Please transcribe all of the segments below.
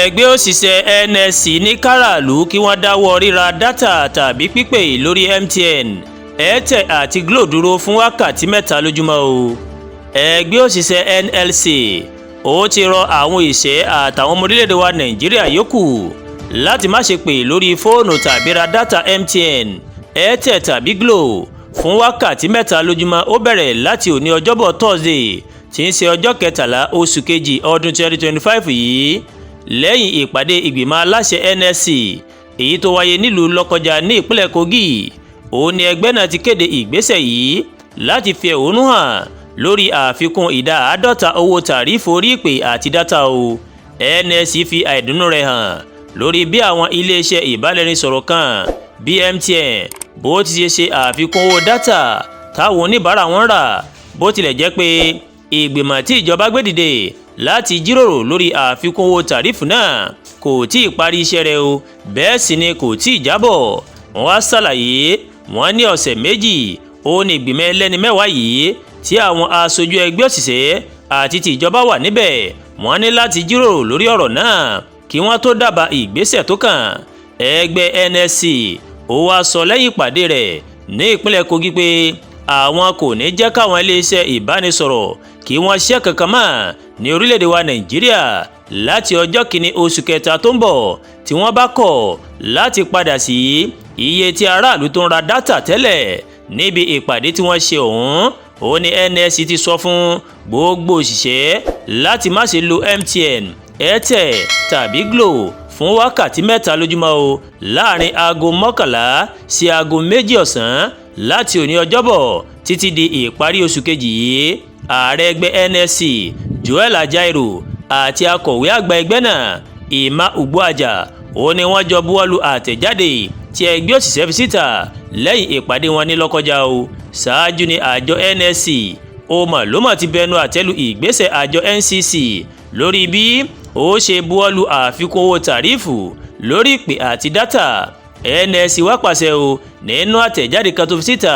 Ẹgbẹ́ òṣìṣẹ́ NLC ní káràlú kí wọ́n dáwọ́ ríra data tàbí pípè lórí MTN, Airtel àti Glo dúró fún wákàtí 3 lójúmọ́ o. Ẹgbẹ́ òṣìṣẹ́ NLC ó ti rọ àwọn òṣìṣẹ́ àtàwọn ọmọ orílẹ̀-èdè wa Nàìjíríà yòókù láti má ṣe pè lórí fóònù tàbí ra data MTN, Airtel tàbí Glo fún wákàtí 3 lójúmọ́. Ó bẹ̀rẹ̀ láti òní, Ọjọ́bọ̀ Thursday, tí ń ṣe ọjọ́ 13 oṣù kejì ọdún 2025 yìí, lẹ́yìn ìpàdé ìgbìmọ̀ aláṣẹ NLC èyí tó wáyé nílùú Lọ́kọjà ní ìpínlẹ̀ Kogi. Òun ni ẹgbẹ́ náà ti kéde ìgbésẹ̀ yìí láti fi ẹ̀hónú hàn lórí àfikún ìdá 50 owó tàrífù orí ìpè àti data o. NLC fi àìdùnnú rẹ̀ hàn lórí bí àwọn iléeṣẹ́ ìbáraẹnisọ̀rọ̀ kan bíi MTN bó ti ṣe ṣe àfikún owó data táwọn oníbàárà wọn rà, bó tilẹ̀ jẹ́ pé ìgbìmọ̀ tí ìjọba gbé dìde láti jíròrò lórí àfikún owó tàrífù náà kò tí ì parí iṣẹ́ rẹ̀ o, bẹ́ẹ̀ sì ni kò tí ì jábọ̀. Wọ́n wá ṣàlàyé, wọ́n ní ọ̀sẹ̀ 2 ó ní ìgbìmọ̀ ẹlẹ́ni 10 yìí tí àwọn aṣojú ẹgbẹ́ òṣìṣẹ́ àti tìjọba wà níbẹ̀, wọ́n ní láti jíròrò lórí ọ̀rọ̀ náà kí wọ́n tó dábàá ìgbésẹ̀ tó kàn. Ẹgbẹ́ NLC ó wá sọ lẹ́yìn ìpàdé rẹ̀ ní ìpínlẹ̀ Kogi pé àwọn kò ní jẹ́ káwọn iléeṣẹ́ ìbánisọ̀rọ̀ kí wọ́n ṣiṣẹ́ kankan mọ́ ní orílẹ̀-èdè wa Nàìjíríà láti ọjọ́ 1 oṣù kẹta tó ń bọ̀ tí wọ́n bá kọ̀ láti padà sí iye tí aráàlú tó ń ra data tẹ́lẹ̀. Níbi ìpàdé tí wọ́n ṣe ọ̀hún, ó ní NLC ti sọ fún gbogbo òṣìṣẹ́ láti má ṣe lo MTN, Airtel tàbí Glo fún wákàtí 3 lójúmọ́ o, láàrin aago 11 sí aago 2 ọ̀sán láti òní Ọjọ́bọ̀ títí di ìparí oṣù kejì yìí. Ààrẹ ẹgbẹ́ NLC, Joel Ajaero, àti akọ̀wé àgbà ẹgbẹ́ náà, Emma Ugboaja, ó ní wọ́n jọ buwọ́lu àtẹ̀jáde tí ẹgbẹ́ òṣìṣẹ́ fi síta lẹ́yìn ìpàdé wọn ní Lọ́kọjá o. Ṣáájú ni àjọ NLC ó mà ló mà ti bẹnu àtẹ́lu ìgbésẹ̀ àjọ NCC lórí bí ó ṣe buwọ́lu àfikún owó tàrífù lórí ìpè àti data. NLC wá pàṣẹ o nínú àtẹ̀jáde kan tó fi síta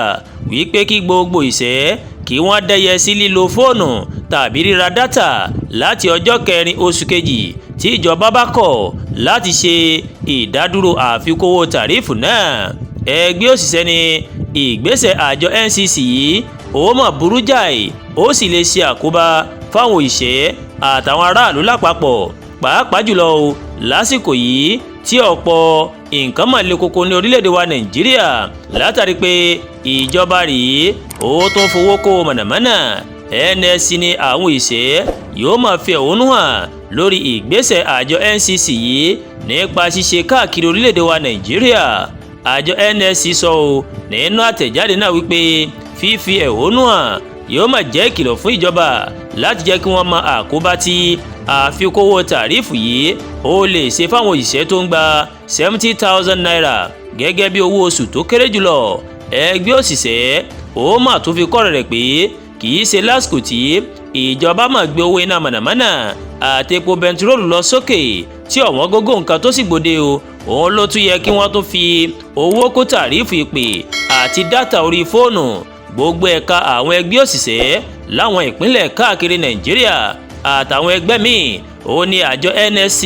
wípé kí gbogbo òṣìṣẹ́ kí wọ́n dẹ́yẹ sí lílo fóònù tàbí ríra data láti ọjọ́ 4 oṣù kejì tí ìjọba bá kọ̀ láti ṣe ìdádúró àfikún owó tàrífù náà. Ẹgbẹ́ òṣìṣẹ́ ní ìgbésẹ̀ àjọ NCC yìí ó mà burú jáì, ó sì lè ṣe àkóbá fáwọn òṣìṣẹ́ àtàwọn aráàlú lápapọ̀, pàápàá jùlọ o lásìkò yìí tí ọ̀pọ̀ nǹkan mà le koko ní orílẹ̀-èdè wa Nàìjíríà, látàrí pé ìjọba rèé ó tún fowó kó mọ̀nàmọ́ná. NLC ní àwọn òṣìṣẹ́ yóò máa fi ẹ̀hónú hàn lórí ìgbésẹ̀ àjọ NCC yìí nípa ṣíṣe káàkiri orílẹ̀-èdè wa Nàìjíríà. Àjọ NLC sọ ọ́ nínú àtẹ̀jáde náà wípé fífi ẹ̀hónú hàn yóò máa jẹ́ ìkìlọ̀ fún ìjọba láti jẹ́ kí wọ́n mọ àkóbá tí àfikún owó tàrífù yìí ó lè ṣe fáwọn òṣìṣẹ́ tó ń gba ₦70,000 gẹ́gẹ́ bí owó oṣù tó kéré jùlọ. Ẹgbẹ́ òṣìṣẹ́ ó mà tún fi kọ́ rẹ̀ pé kì í ṣe lásìkò tí ìjọba máa gbé owó iná mànàmáná àti epo bẹntiróòlù lọ sókè, tí ọ̀wọ́n gógó nǹkan tó sì gbòde o, òun ló tún yẹ kí wọ́n tún fi owó kó tàrífù ìpè àti data orí fóònù. Gbogbo ẹ̀ka àwọn ẹgbẹ́ òṣìṣẹ́ láwọn ìpínlẹ̀ káàkiri Nàìjíríà àtàwọn ẹgbẹ́ míì, ó ní àjọ NLC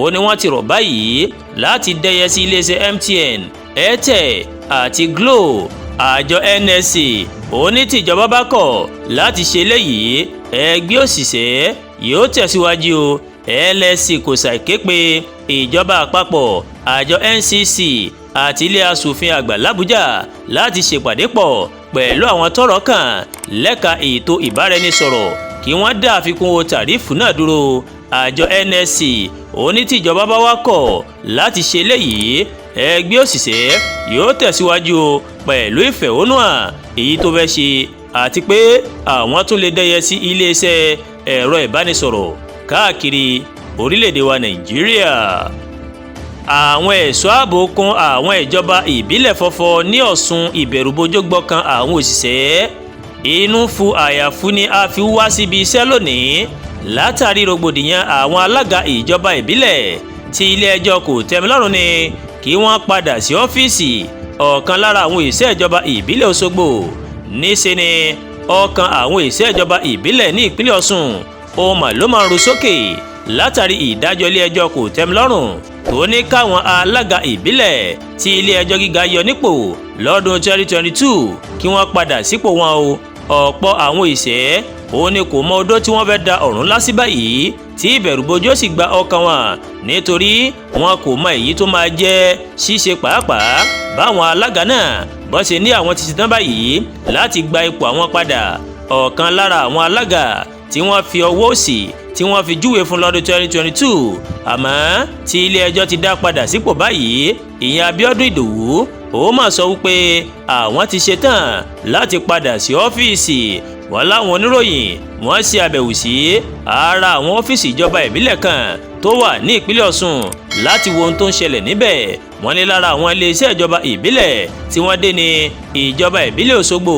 ó ní wọ́n ti rọ̀ báyìí láti dẹ́yẹ sí iléeṣẹ́ MTN, Airtel àti Glo. Àjọ NLC ó ní tìjọba bá kọ̀ láti ṣe eléyìí, ẹgbẹ́ òṣìṣẹ́ yóò tẹ̀síwájú o. NLC kò ṣàìké pé ìjọba àpapọ̀, àjọ NCC àti ilé asòfin àgbà làbújá láti ṣèpàdé pọ̀ pẹ̀lú àwọn tọ́rọ̀ kàn lẹ́ka ètò ìbáraẹnisọ̀rọ̀ kí wọ́n dá àfikún owó tàrífù náà dúró. Àjọ NLC ó ní tìjọba bá wá kọ̀ láti ṣe eléyìí, ẹgbẹ́ òṣìṣẹ́ yóò tẹ̀síwájú pẹ̀lú ìfẹ̀hónúhàn èyí tó fẹ́ ṣe, àti pé àwọn tún lè dẹ́yẹ sí iléeṣẹ́ ẹ̀rọ ìbánisọ̀rọ̀ káàkiri orílẹ̀-èdè wa Nàìjíríà. Àwọn ẹ̀ṣọ́ ààbò kún àwọn ìjọba ìbílẹ̀ fọ́fọ́ ní Ọ̀ṣun, ìbẹ̀rùbojo gbọ́kàn àwọn òṣìṣẹ́. Inú fu àyàfu ni a fi wá síbi iṣẹ́ lónìí látàrí rògbòdìyàn àwọn alága ìjọba ìbílẹ̀ tí ilé-ẹjọ́ kò tẹ́milọ́rùn ni kí wọ́n padà sí ọ́fíìsì. Ọ̀kan lára àwọn òṣìṣẹ́ ìjọba ìbílẹ̀ Òṣogbo níṣe ni ọkàn àwọn òṣìṣẹ́ ìjọba ìbílẹ̀ ní ìpínlẹ̀ Ọ̀ṣun ó mà ló máa ń ru sókè. Látàrí ìdájọ́ ilé-ẹjọ́ kò tẹ́milọ́rùn tó ní káwọn alága ìbílẹ̀ tí ilé-ẹjọ́ gíga yọ nípò lọ́dún 2022 kí wọ́n padà sípò wọn o, ọ̀pọ̀ àwọn ìṣẹ́ òun ni kò mọ odó tí wọ́n fẹ́ da ọ̀run lá sí báyìí, tí ìbẹ̀rùbojo sì gba ọkàn wọn, nítorí wọn kò mọ èyí tó máa jẹ́ ṣíṣe pàápàá. Báwọn alága náà bọ́ ṣe ní àwọn ti ṣetán báyìí láti gba ipò àwọn padà, ọ̀kan lára àwọn alága tí wọ́n fi ọwọ́ òsì tí wọ́n fi júwe fún lọ́dún 2022, àmọ́ tí ilé ẹjọ́ ti dá padà sípò báyìí, ìyẹn Abíọ́dún Ìdòwú, ó mà sọ wípé àwọn ti ṣetán láti padà sí ọ́fíìsì wọn. Láwọn oníròyìn wọ́n ṣe àbẹ̀wò sí ara àwọn ọ́fíìsì ìjọba ìbílẹ̀ kan tó wà ní ìpínlẹ̀ Ọ̀ṣun láti wo ohun tó ń ṣẹlẹ̀ níbẹ̀. Wọ́n ní lára àwọn iléeṣẹ́ ìjọba ìbílẹ̀ tí wọ́n dé ní ìjọba ìbílẹ̀ Òṣogbo,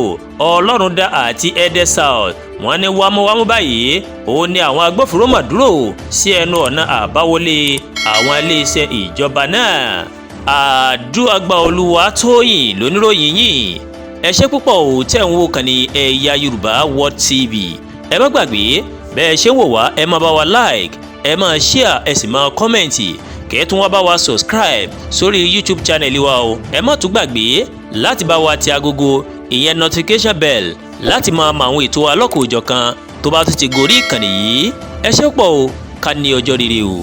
Ọlọ́rundá àti Ẹdẹ South. Wọ́n ní wámúwámú báyìí òun ni àwọn agbófinró mà dúró sí ẹnu ọ̀nà àbáwọlé àwọn iléeṣẹ́ ìjọba náà. Àdúràgbà Olúwatóyìn lóníròyìn yìí. Ẹ ṣé púpọ̀ ò tẹ̀ ń wò kàn ní Ẹ̀yà Yorùbá World TV. Ẹ má gbàgbé, bẹ́ẹ̀ ṣe ń wò wá, ẹ máa bá wa like, ẹ máa share, ẹ sì máa comment, kẹ́ ẹ tún wá bá wa subscribe sórí YouTube channel wa o. Ẹ má tún gbàgbé láti bá wa tẹ agogo, ìyẹn notification bell, láti máa mọ àwọn ètò alọ́kòòjọ̀kan tó bá tún ti gorí ìkànnì yìí. Ẹ ṣé pọ̀ o, ká ní ọjọ́ rere o.